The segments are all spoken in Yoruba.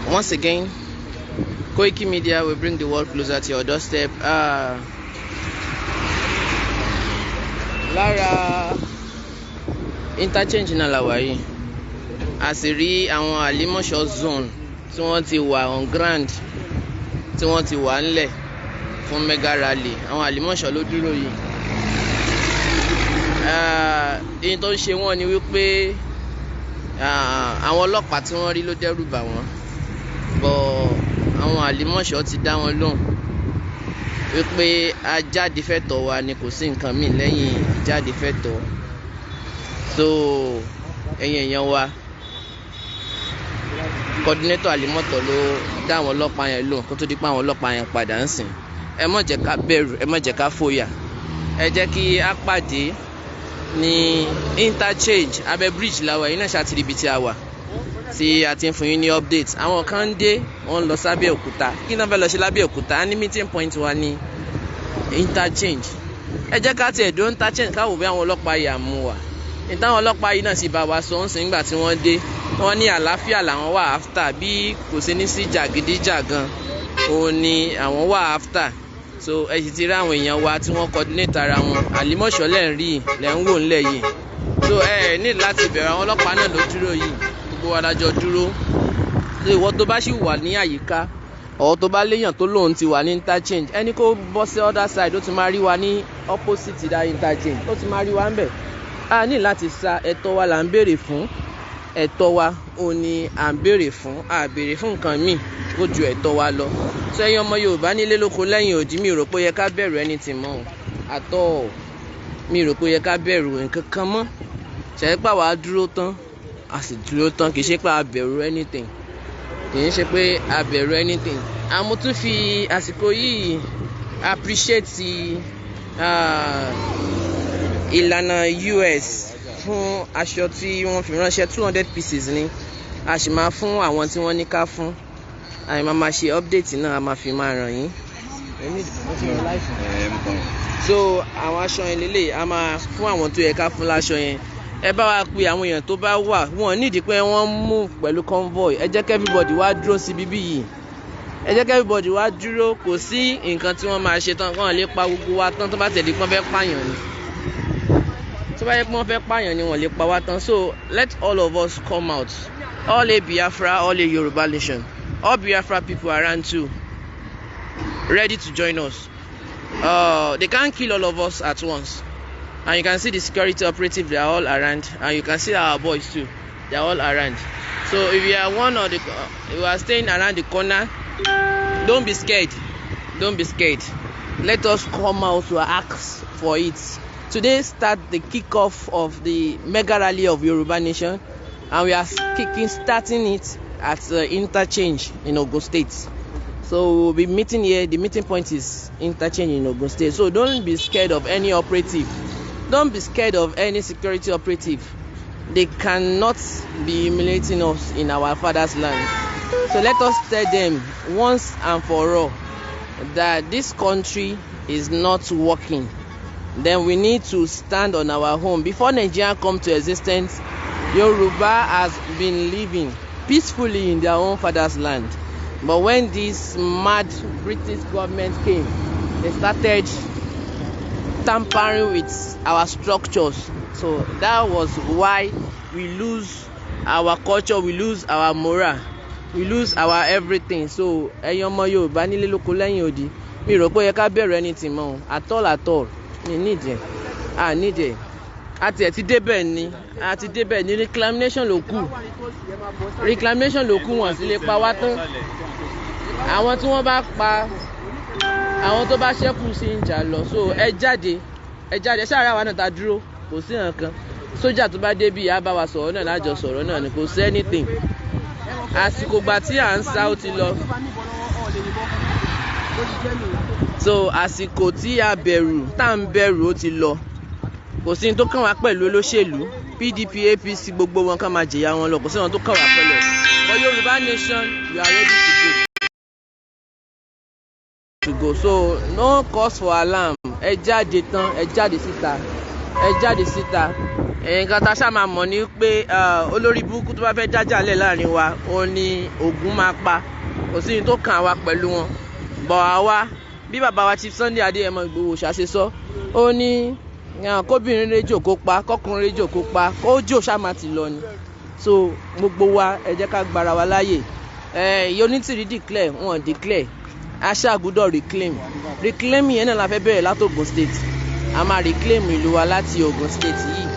Once again, Koiki Media will bring the world closer to your doorstep. Lára interchange náà la wà yìí. A sì rí àwọn Àlímọ̀ṣọ́ zone tí wọ́n ti wà on ground, tí wọ́n ti wà ńlẹ̀ fún mega rally. Àwọn Àlímọ̀ṣọ́ ló dúró yìí. Ìyẹn tó ń ṣe wọ́n ni wípé àwọn ọlọ́pàá tí wọ́n rí ló dẹ́rù bà wọ́n, but àwọn Àlímọ̀ṣọ́ ti dá wọn lóhùn wípé ajáde fẹ́tọ̀ wa ni, kò sí nǹkan míì lẹ́yìn ìjáde fẹ́tọ̀. So ẹ̀yin èèyàn wa, coordinator Àlímọ̀tọ̀ ló dá àwọn ọlọ́pàá yẹn lóhùn kó tó di pé àwọn ọlọ́pàá yẹn padà ń sìn. Ẹ má jẹ́ ká bẹ̀rù, ẹ má jẹ́ ká fòyà. Ẹ jẹ́ kí á pàdé ní interchange. Abẹ́ bridge la wà yìí náà, ṣàtìrì ibi tí a wà tí a ti ń fún yín ní update. Àwọn kan ń dé, wọ́n ń lọ sábẹ́ òkúta. Kí náà fẹ́ lọ ṣe lábẹ́ òkúta? A ní meeting point wa ní interchange. Ẹ jẹ́ ká tiẹ̀ dó interchange, káwọ́ bí àwọn ọlọ́pàá yà mú wa. Ìtàwọn ọlọ́pàá yìí náà sì bá wa sọ ń sìn nígbà tí wọ́n dé, wọ́n ní àlàáfíà làwọn wà after, bí kò sí ní sí jàgídíjàgan òun ni àwọn wà after. So ẹ sì ti rí àwọn èèyàn wa tí wọ́n coordinate ara wọn. Àlímọ̀ṣọ́ lẹ́ ń rí, lẹ́ ń wò ńlẹ̀ yìí. So ẹ ní láti bẹ̀rù, àwọn ọlọ́pàá náà ló dúró yìí. Gbogbo wa lájọ dúró. So ìwọ tó bá sì wà ní àyíká ọ̀, tó bá léèyàn tó lóun ti wà ní interchange, ẹni kó bọ́ sí other side, ó ti máa rí wa ní opposite that interchange, ó ti máa rí wa ń bẹ̀. A ní láti sa ẹ̀tọ́ wa là ń béèrè fún. Ẹ̀tọ́ wa òun ni à ń béèrè fún. A béèrè fún nǹkan míì ó ju ẹ̀tọ́ wa lọ. So ẹ̀yin ọmọ Yorùbá nílé lóko lẹ́yìn òdì, mi rò pé ó yẹ ká bẹ̀rù anything mọ́ o àtọ́. Mi rò pé ó yẹ ká bẹ̀rù nǹkan kan mọ́. Ṣẹ̀pà wàá dúró tán, a sì dúró tán. Kì í ṣe pé a bẹ̀rù anything, kì í ṣe pé a bẹ̀rù anything. Àmọ́ tún fi àsìkò yìí appreciate ìlànà US fún aṣọ tí wọ́n fi ránṣẹ́. 200 pieces ni a sì máa fún àwọn tí wọ́n ní ká fún. Àyè máa ma ṣe update náà, a máa fi máa ràn yín. So àwọn aṣọ yẹn lélẹ̀, a máa fún àwọn tó yẹ ká fún láṣọ yẹn. Ẹ bá wa pe àwọn èèyàn tó bá wà, wọn nídìí pé wọ́n move pẹ̀lú convoy. Ẹ jẹ́ kí everybody wá dúró sí bíbí yìí. Ẹ jẹ́ kí everybody wá dúró. Kò sí nǹkan tí wọ́n máa ṣe tán kán lè pa gbogbo wa tán. Tó bá tẹ̀lé pọ́n fẹ́ pààyàn ni, tó bá yẹ pé wọ́n fẹ́ pààyàn ni, wọ́n lè pa wá tán. So let all of us come out. All a Biafra, all a Yoruba nation, all Biafra people around too, ready to join us. They can't kill all of us at once. And you can see the security operative, they are all around, and you can see our boys too, they are all around. So if you are one of the you are staying around the corner, don't be scared, don't be scared. Let us come out to ask for it. Today start the kick-off of the mega rally of Yoruba nation, and we are kicking starting it at the interchange in Ogun State. So we'll be meeting here. The meeting point is interchange in Ogun State. So don't be scared of any operative, don't be scared of any security operative. They cannot be humiliating us in our father's land. So let us tell them once and for all that this country is not working. Then we need to stand on our own. Before Nigeria come to existence, Yoruba has been living peacefully in their own father's land. But when this mad British government came, they started tampering with our structures. So that was why we lose our culture, we lose our morale, we lose our everything. So ẹ̀yin ọmọ Yorùbá nílé lóko lẹ́yìn odi, mi rò pé ó yẹ ká bẹ̀rù anything mọ́ o, at all, at all. Mi nídìí ẹ̀, à nídìí ẹ̀. A tiẹ̀ ti débẹ̀ ni, a ti débẹ̀ ni. Reclamation ló kù, reclamation ló kù. Wọ́n sì lè pa wá tán. Àwọn tí wọ́n bá pa, àwọn tó bá ṣẹ́kù sí ń jà lọ. So ẹ jáde, ẹ jáde. Ṣáà àwa náà ta dúró, kò sí nǹkan. Sójà tó bá débi, á bá wa sọ̀rọ̀ náà, lájọ sọ̀rọ̀ náà ni. Kò sí anything. Àsìkò gbà tí à ń sá, ó ti lọ. So àsìkò tí a bẹ̀rù, tá à ń bẹ̀rù, ó ti lọ. Kò sí ní tó kàn wá pẹ̀lú olóṣèlú PDP, APC, gbogbo wọn kàn máa jìyà wọn lọ. Kò sí wọn tó kàn wá pẹ̀lú ẹ̀. But Yorùbá nation, we are ready to go. So no cause for alarm. Ẹ jáde tán, ẹ jáde síta, ẹ jáde síta. Nǹkan tá a ṣáà máa mọ̀ ni pé olórí burúkú tó bá fẹ́ dájà lẹ̀ láàrin wa, òun ni Ògún máa pa. Kò sí ní tó kàn wá pẹ̀lú wọn. Bọ̀ àwa bí bàbá wa Chief Sunday Adéyẹmọ Ìgbòho ṣàṣe sọ, ó ní kóbìnrin réjò kó pa, kọkùnrin réjò kó pa, kójò ṣáà má ti lọ ni. So gbogbo wa, ẹ jẹ́ ká gbára wa láàyè. Onítìrí declare, wọn declare, a ṣáà gbọ́dọ̀ reclaim. Reclaim yẹn náà la fẹ́ bẹ̀rẹ̀ láti Ogun State. A máa reclaim ìlú wa láti Ogun State yìí,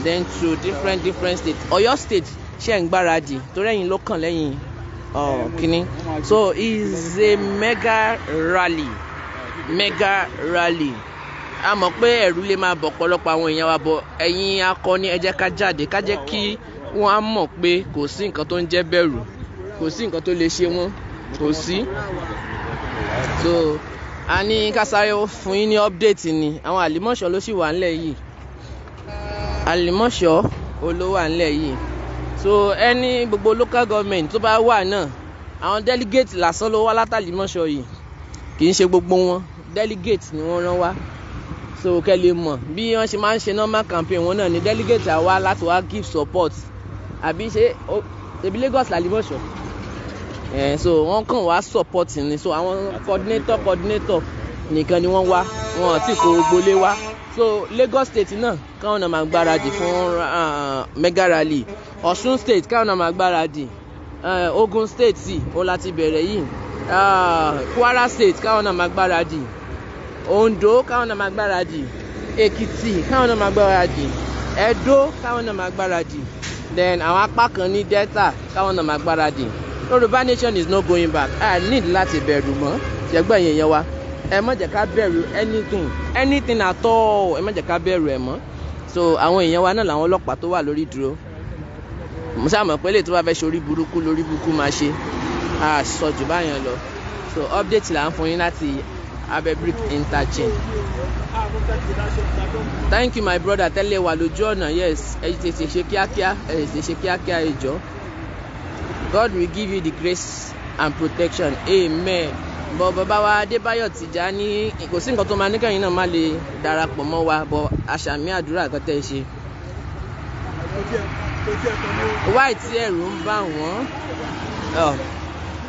then to different different states. Ọ̀yọ́ State ṣe ń gbáradì torí ẹ̀yin ló kàn lẹ́yìn kínní. So it's a mega rally, mega rally. A mọ̀ pé ẹ̀rù lè máa bọ̀ pọ̀lọpọ̀ àwọn èèyàn wa bọ̀. Ẹ̀yin akọni, ẹ jẹ́ ká jáde, ká jẹ́ kí wọ́n á mọ̀ pé kò sí nǹkan tó ń jẹ́ bẹ̀rù, kò sí nǹkan tó lè ṣe wọ́n, kò sí. So a ní ká sáré fún yín ní update ni. Àwọn Àlìmọ̀ṣọ́ ló sì wà ńlẹ̀ yìí, Àlìmọ̀ṣọ́ ló wà ńlẹ̀ yìí. So ẹni gbogbo local government tó bá wà náà, àwọn delegate lásán ló wá látàlímọ̀ṣọ́ yìí, kì í ṣe gbogbo wọn, delegate ni wọ́n rán wá. So kẹ́ lè mọ̀ bí wọ́n ṣe máa ń ṣe normal campaign wọn náà ni delegate á wá láti wá give support. Àbí ṣé ebi Lagos làlímọ̀ṣọ́ ẹ̀? So wọ́n kàn wá support ni. So àwọn coordinator nìkan ni wọ́n wá, wọn ò tí kó gbogbo lé wá. So Lagos State náà, káwọn náà máa gbáradì fún mega rally. Ọ̀ṣun State, káwọn náà máa gbáradì. Ogun State sì ó láti bẹ̀rẹ̀ yìí. Kwara State, káwọn náà máa gbáradì. Ondo, káwọn náà máa gbáradì. Èkìtì, káwọn náà máa gbáradì. Ẹdó, káwọn náà máa gbáradì. Then àwọn apá kan ní Delta, káwọn náà máa gbáradì. Yorùbá nation is no going back. A need láti bẹ̀rù mọ́ ṣẹ́gbọ́n yẹn yẹn wa. Ẹ má jẹ́ ká bẹ̀rù anything, anything at all. Ẹ má jẹ́ ká bẹ̀rù ẹ̀ mọ́. So àwọn èèyàn wa náà làwọn ọlọ́pàá tó wà lórí ìdúró. Mo ṣáà mọ̀ pé lè tó bá fẹ́ ṣe orí burúkú lórí burúkú máa ṣe, a sọ jù báyẹn lọ. So update là ń fún yín láti Abẹ́ Bridge interchange. Thank you, my brother. Tẹ́lẹ̀ wà lójú ọ̀nà. Yes, ẹ tètè ṣe kíákíá, ẹ tètè ṣe kíákíá, ẹ jọ̀ọ́. God will give you the grace and protection, amen. Bọ̀ bàbá wa Adébáyọ̀ Tìjání, kò sí nǹkan tó máa ní kẹ́yìn náà má lè darapọ̀ mọ́ wa bọ̀. Àṣàmì àdúrà kan tẹ́ ẹ ṣe. Wáì tí ẹ̀rù ń bà wọ́n,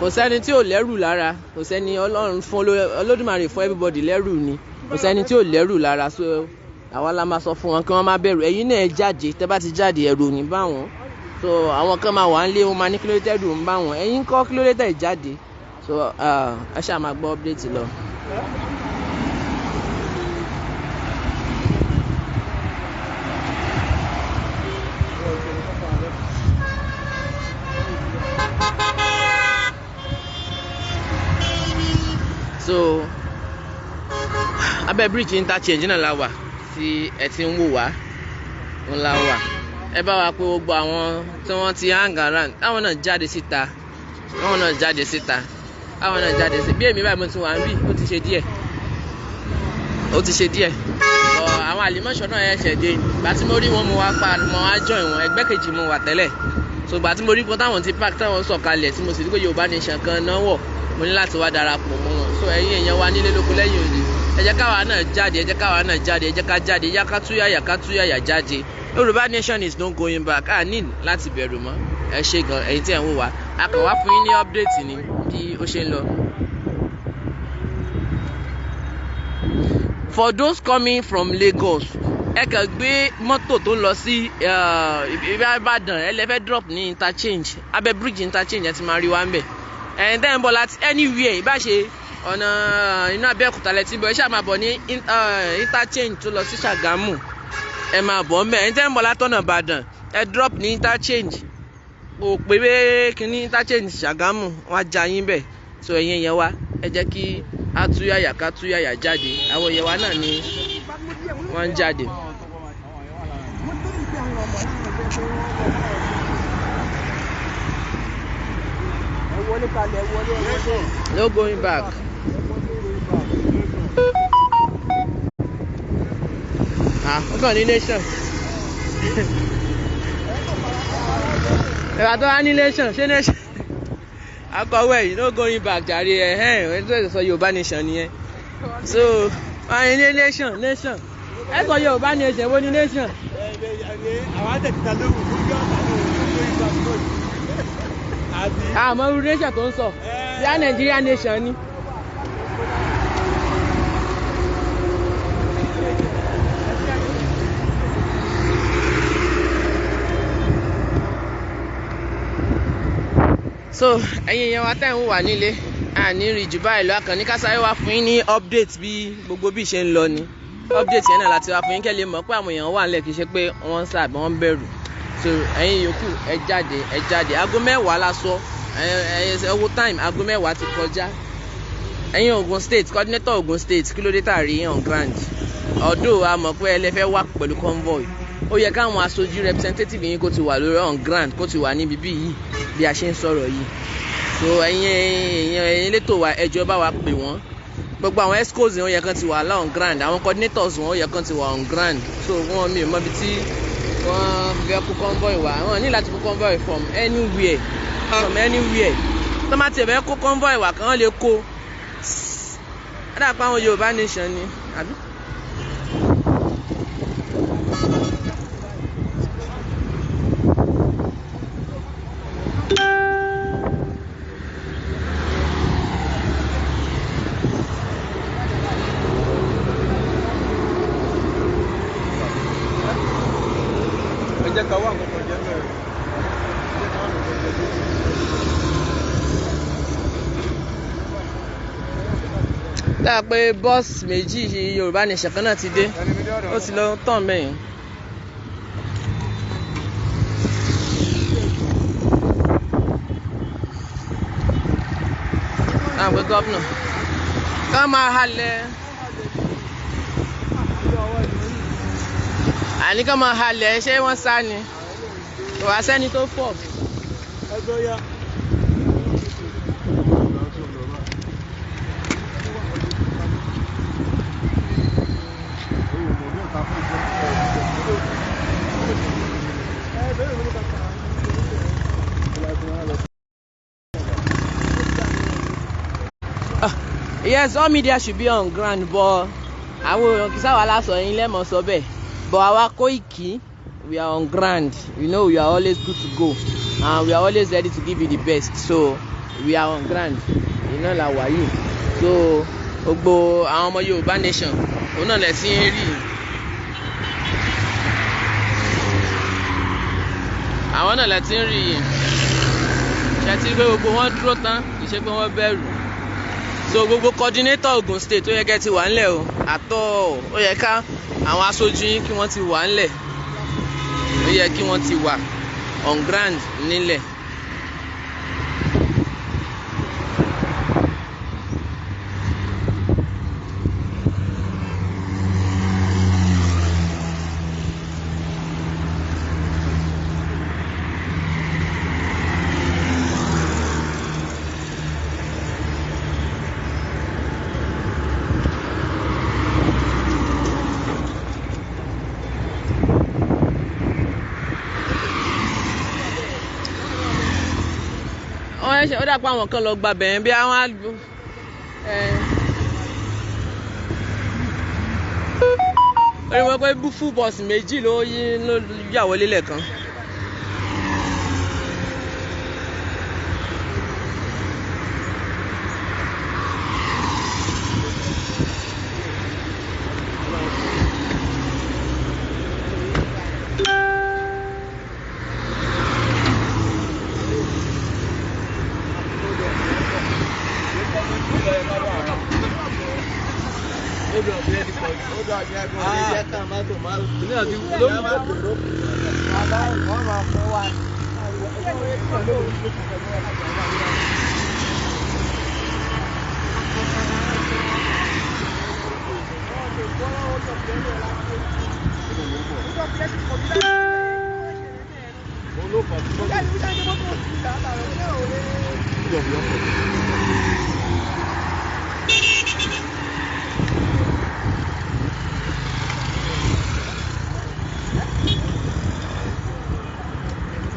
kò sẹ́ni tí ò lẹ́rù lára. Kò sẹ́ni Ọlọ́run fún, Olódùmarè fún everybody lẹ́rù ni. Kò sẹ́ni tí ò lẹ́rù lára. So àwa la máa sọ fún wọn kí wọ́n má bẹ̀rù. Ẹ̀yin náà, ẹ jáde. Tẹ́ bá ti jáde, ẹ̀rù ò ní bá wọn. So àwọn kan máa wà ń lé wọn, máa ní kí ló dé tẹ́rù ń bá wọn, ẹ̀yin kọ́, kí ló dé tẹ́ jáde? So ẹ ṣáà máa gbọ́ update lọ. So abẹ́ bridge interchange náà la wà tí ẹ ti ń wò wá ń la wà. Ẹ bá wa pé gbogbo àwọn tí wọ́n ti hang around, káwọn náà jáde síta, káwọn náà jáde síta, káwọn náà jáde sí. Bí èmi báyìí, mo ti wà ń bì, ó ti ṣe díẹ̀, ó ti ṣe díẹ̀ ọ. Àwọn Àlìmọ́ṣọ́ náà ẹ̀ṣẹ̀ dé. Ìgbà tí mo rí wọn, mo wá pa, mo wá join wọn. Ẹgbẹ́ kejì mo wà tẹ́lẹ̀. So ìgbà tí mo rí pé táwọn ti park, táwọn sọ̀kalẹ̀, tí mo sì rí pé Yorùbá Nation kan náà wọ̀, mo ní láti wá darapọ̀ mọ́ wọn. So ẹ̀yin èèyàn wa nílé lóko lẹ́yìn òde, ẹ jẹ́ káwa náà jáde, ẹ jẹ́ káwa náà jáde, ẹ jẹ́ ká jáde, yá ká túyàyà, ká túyàyà jáde. Yorùbá nation is no going back. A ní láti bẹ̀rù mọ́. Ẹ ṣé gan, ẹ̀yin tí ẹ̀ ń wò wá. A kàn wá fún yín ní update ni bí ó ṣe ń lọ. For those coming from Lagos, ẹ kàn gbé mọ́tò tó ń lọ sí Ìbàdàn, ẹ lè fẹ́ drop ní interchange, abẹ́ bridge interchange, ẹ ti máa rí wa ń bẹ̀. Ẹ̀yin tẹ́ ń bọ̀ láti anywhere, ìbá ṣe ọ̀nà inú Abẹ́òkúta lẹ ti bọ̀, ẹ ṣáà máa bọ̀ ní interchange tó lọ sí Ṣàgámù, ẹ máa bọ̀ ń bẹ̀. Ẹ̀yin tẹ́ ń bọ̀ látọ̀nà Ìbàdàn, ẹ drop ní interchange, kò pé kínní, interchange Ṣàgámù, wọ́n á já yín bẹ̀. So ẹ̀yin yẹn wá, ẹ jẹ́ kí á túyàyà, ká túyàyà jáde. Àwọn èèyàn wa náà ni wọ́n ń jáde. Ẹ wọlé kalẹ̀, ẹ wọlé, ẹ wọlé. No going back. Ah, ó kàn ní nation. Ìgbà tó wá ní nation, ṣé nation? Akọ̀wé yìí, no going back jàre. Ẹ̀hẹ́n, ẹni tó sọ Yorùbá nation nìyẹn. So, wọ́n ní nation, nation. Ẹ sọ Yorùbá nation, wo ni nation? Àwọn àtẹ̀tẹ̀ lóhùn fún yọ̀ọ̀ta lóhùn fún ìgbà tó. Àmọ́ irú nation tó ń sọ bí a Nigeria nation ni. So ẹ̀yin èèyàn wa tẹ́ ń wà nílé, àní rí jù báyìí lọ. Àkànní kásáré wá fún yín ní update bí gbogbo bí ṣe ń lọ ni. Update yẹn náà láti wá fún yín kẹ́ lè mọ̀ pé àwọn èèyàn wà nílẹ̀, kì í ṣe pé wọ́n ń sá àbí wọ́n ń bẹ̀rù. So ẹ̀yin yòókù, ẹ jáde, ẹ jáde. Aago 10 la sọ, ẹ wo time, aago 10 ti kọjá. Ẹ̀yin Ogun State coordinator, Ogun State, kí ló dé tà rí on ground? Although a mọ̀ pé ẹ lè fẹ́ wá pẹ̀lú convoy, ó yẹ káwọn aṣojú representative yín kó ti wà lórí on ground, kó ti wà níbi bí yìí bí a ṣe ń sọ̀rọ̀ yìí. So ẹ̀yin èèyàn, ẹ̀yin elétò wa, ẹ jọ̀ọ́, bá wa pè wọ́n. Gbogbo àwọn excos wọn, ó yẹ kán ti wà lá on ground. Àwọn coordinators wọn, ó yẹ kán ti wà on ground. So wọn, mi ò mọ ibi tí wọ́n fẹ́ kó convoy wá. Wọ́n ní láti kó convoy from anywhere, from anywhere. Tó má tiẹ̀ fẹ́ kó convoy wá, kán lè kó. Ó dà pé àwọn Yorùbá nation ni, àbí. Ẹ jẹ́ ká wá nǹkan kan jẹ mẹ́rin. Ẹ jẹ́ ká wá nǹkan kan jẹ mẹ́rin. Dáa pé bọ́ọ̀sì méjì Yorùbá nation kan náà ti dé, ó ti lọ tán mẹ́yìn. Àwọn pé gómìnà ká máa halẹ̀, àní ká máa halẹ̀. Ṣé wọ́n sá ni? Kò wá sẹ́ni tó fọ̀. Ẹgbẹ́ yá. Yes, all media should be on ground, but àwọn èèyàn kì í sáwà lásọ yín lẹ́mọ̀ sọ bẹ́ẹ̀. But àwa Koiki, we are on ground. You know we are always good to go and we are always ready to give you the best, so we are on ground. Iná la wà yìí. So gbogbo àwọn ọmọ Yorùbá nation, òun náà lẹ̀ sí ń rí, àwọn náà lẹ̀ ti ń rí yìí. Ṣe ti pé gbogbo wọn dúró tán, kì í ṣe pé wọ́n bẹ̀rù. So gbogbo coordinator Ogun State, ó yẹ kẹ́ ti wà ńlẹ̀ o. Àtọ́ ó yẹ ká àwọn aṣojú yín kí wọ́n ti wà ńlẹ̀, ó yẹ kí wọ́n ti wà on ground nílẹ̀. Wọ́n ṣe ó dà pé àwọn kan lọ gba bẹ̀yẹn bí àwọn á ẹ̀ orí wọn pé full bus méjì ló yí ló yà wọlé lẹ́ẹ̀kan.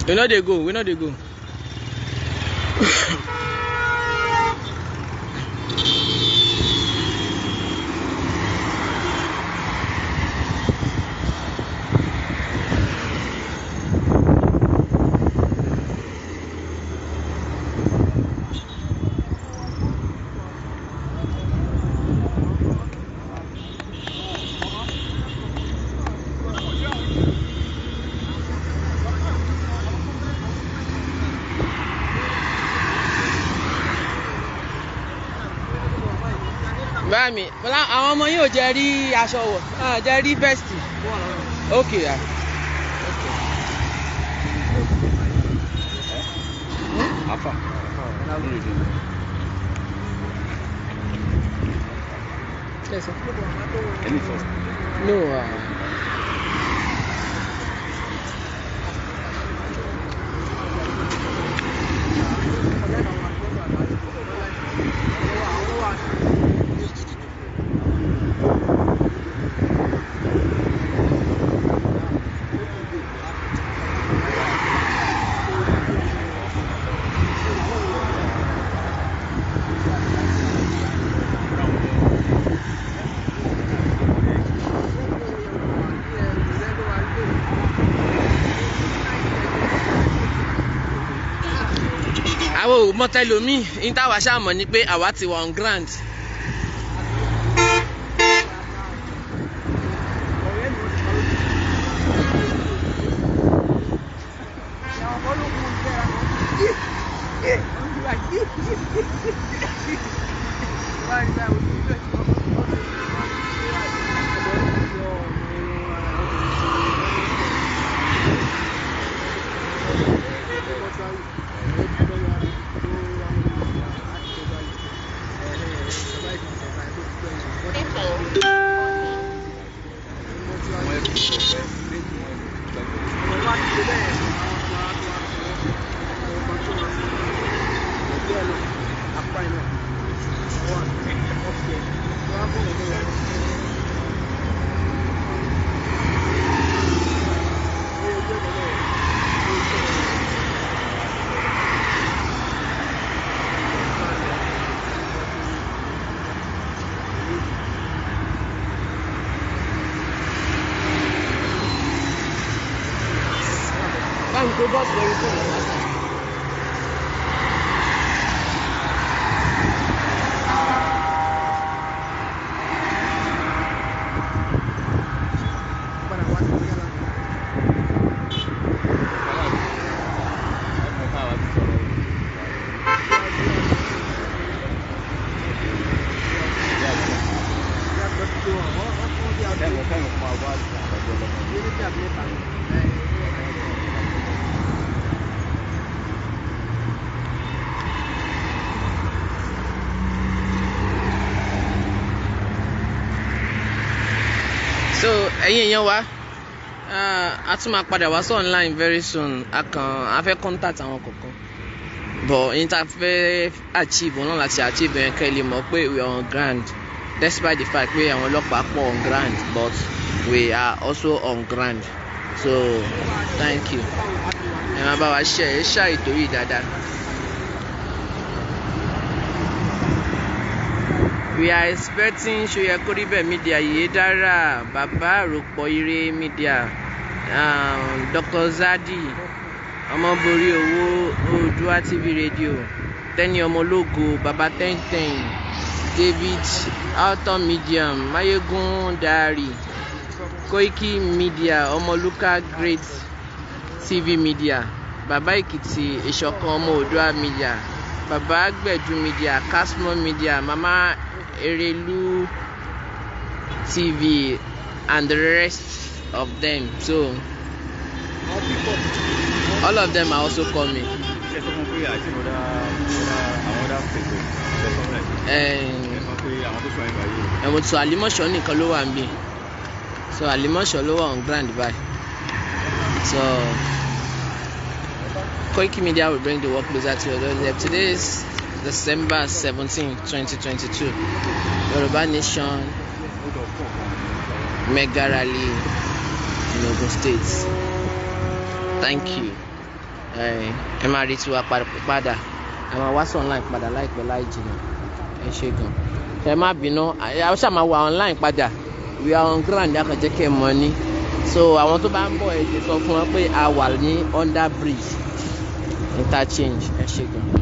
We no dey go, we no dey go. Báàmì, bọ́lá àwọn ọmọ yìí ò jẹ́ rí aṣọ wọ̀, ah, jẹ́ rí vest. Okay. Ah. Afa. Yes, sir. Any first. No. Àwọn ò mọ tẹlomi ní táwa ṣáà mọ̀ ni pé àwa ti wà on ground. Báwo pé bọ́ọ̀sì lórí fóònù lásán. So ẹ̀yin èèyàn wa, a tún máa padà wá sí online very soon. A kàn a fẹ́ contact àwọn kọ̀ọ̀kan, but n ta fẹ́ achieve wọn náà láti achieve yẹn, kẹ́ ẹ lè mọ̀ pé we are on ground despite the fact pé àwọn ọlọ́pàá pọ̀ on ground, but we are also on ground. So thank you. Ẹ máa bá wa share, ẹ ṣáà ètò yìí dáadáa. We are expecting Soyekoribe Media, Yedara, Baba Àròpọ̀ Ire Media, Dr. Zadi, Ọmọborí Owó, Oòduà TV Radio, Tẹ́ni Ọmọlógo, Baba Ten Ten, David, Alton Medium, Mayegun Diary, Koiki Media, Ọmọlúkà Great TV Media, Baba Èkìtì, Ìṣọ̀kan Ọmọ Oòduà Media, Baba Gbẹ̀du Media, Kasmo Media, Mama Erelu TV and the rest of them. So all of them are also coming. Ṣe sọ fún pé àti ìrọ̀dá àwọn ọ̀dà state ṣe sọ fún ẹ̀ ṣe sọ pé àwọn tó sọ ẹ̀ báyìí. Ẹ̀wọ̀n tó Àlímọ̀ṣọ́ nìkan ló wà níbí. So Àlímọ̀ṣọ́ ló wà on ground báyìí. So Koiki Media will bring the work closer to your doorstep. Today is December 17, 2022. Yoruba Nation Mega Rally in Ogun State. Thank you. Ẹ máa rí tiwa padà. Ẹ máa wá sí online padà láìpẹ́ láì jìnnà. Ẹ ṣé gan. Ẹ má bínú, a ṣáà máa wà online padà. We are on ground, a kàn jẹ́ kẹ́ ẹ mọ̀ ni. So àwọn tó bá ń bọ̀, ẹ ti sọ fún wọn pé a wà ní under bridge interchange. Ẹ ṣé gan.